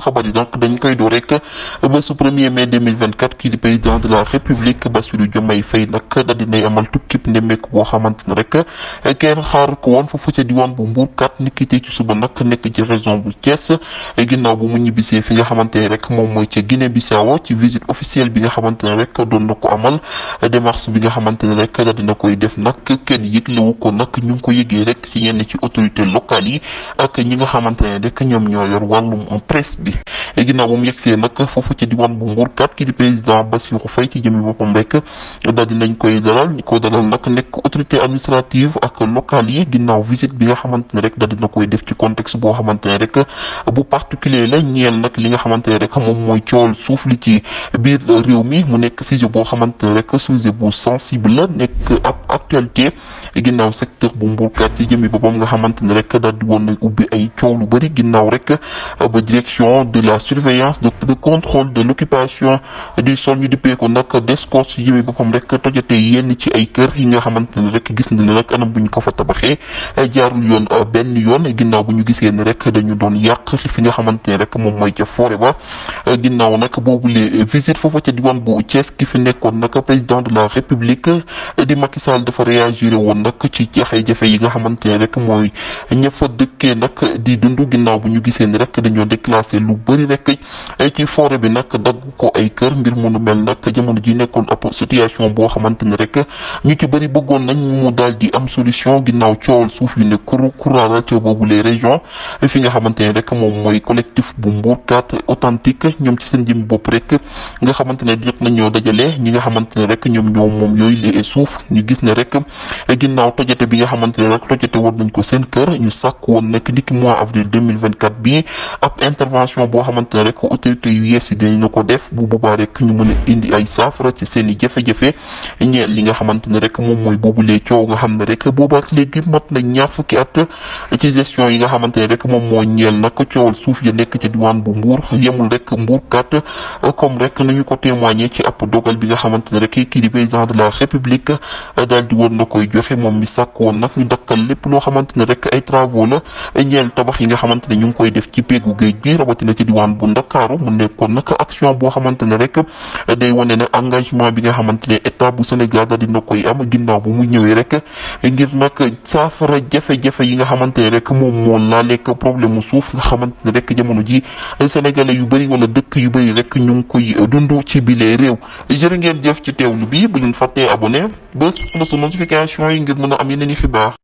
xabar yi donc dañ koy door rek ba su 1er mai 2024 kii di président de la république Bassirou Diomaye Faye nag daal dinay amal tukkib ndemeeku boo xamante ne rek kenn xaar ko woon foofu ca diwaan bu Mbour kat ni ki tey ci suba nag nekk ci région bu Thiès ginnaaw bu mu ñibbisee fi nga xamante ne rek moom mooy ca Guinée Bissau ci visite officielle bi nga xamante ne rek doon na ko amal démarche bi nga xamante ne rek daal dina koy def nag kenn yëglewu ko nag ñu ngi ko yëgee rek ci yenn ci autorités locales yi ak ñi nga xamante ne rek ñoom ñoo yor wàllum presse bi ginnaaw bu mu yegsee nag foofu ci diwaan bu Mbour kat ki di président Bassirou Faye ci jëmi boppam rek daal dinañ koy dalal ñi ko dalal nag nekk autorité administrative ak locale yi ginnaaw visite bi nga xamante ne rek daal dina koy def ci contexte boo xamante ne rek bu particulier la ñeel nag li nga xamante ne rek moom mooy coowal suuf li ci biir réew mi mu nekk sujet boo xamante ne rek sujet bu sensible la nekk ab actualité ginnaaw secteur bu Mbour kat ci jëmi boppam nga xamante ne rek daal di woon na ubbi ay coow lu bëri ginnaaw rek ba direction de la surveillance de contrôle de l'occupation du sol ñu dippee ko nag DSCOS ci jëmi boppam rek tojate yenn ci ay kër yi nga xamante ne rek gis na ne nag anam bu ñu ko fa tabaxee jaarul yoon benn yoon ginnaaw bu ñu gisee ne rek dañu doon yàq fi nga xamante ne rek moom mooy ca forêt ba ginnaaw nag boobule visite foofu ca diwaan bu Thiès ki fi nekkoon nag président de la république di Macky Sall dafa réagir woon nag ci jafe-jafe yi nga xamante ne rek mooy ña fa dëkkee nag di dund ginnaaw bu ñu gisee ne rek dañoo déclassé lu bëri rek ci forêt bi nag dagg ko ay kër mbir mu nu mel nag jamono ji nekkoon ab situation boo xamante ne rek ñu ci bëri bëggoon nañ mu daal di am solution ginnaaw coowal suuf yu ne kuraaral ca boobu les régions fi nga xamante ne rek moom mooy collectif bu Mbour kat authentique ñoom ci seen jëm bopp rek nga xamante ne jot nañoo dajale ñi nga xamante ne rek ñoom ñoo moom yooyu les suuf ñu gis ne rek ginnaaw tojate bi nga xamante ne rek tojate woon nañ ko seen kër ñu sàkk woon nekk ndiki mois avril 2024 bi ab intervention boo xamante ne rek autorité yu yees yi dinañu ko def bu boobaa rek ñu mën a indi ay saafara ci seen i jafe-jafe ñeel li nga xamante ne rek moom mooy boobulee coow nga xam ne rek boobaak léegi mat na ñaar fukki at ci gestion yi nga xamante ne rek moom moo ñeel nag coowal suuf ya nekk ci diwaan bu Mbour yemul rek Mbour kat comme rek nañu ko témoigner ci ab dogal bi nga xamante ne rek kii di président de la république daal di woon na koy joxe moom mi sàkk woon nag ñu dakkal lépp loo xamante ne rek ay travaux la ñeel tabax yi nga xamante ne ñu ngi koy def ci peggu géej gi rawatina ci diwaan bu Ndakaaru mu nekkoon nag action boo xamante ne rek day wane ne engagement bi nga xamante ne état bu Sénégal daal dina koy am ginnaaw bu mu ñëwee rek ngir nag saafara jafe-jafe yi nga xamante ne rek moom moo laaleeg problème mu suuf nga xamante ne rek jamono ji sénégalais yu bëri wala dëkk yu bëri rek ñu ngi koy dund ci bile réew jërë ngeen jëf ci teewlu bi bu leen fàttee abonné bés cloche de notification yi ngir mën a am yeneen i xibaar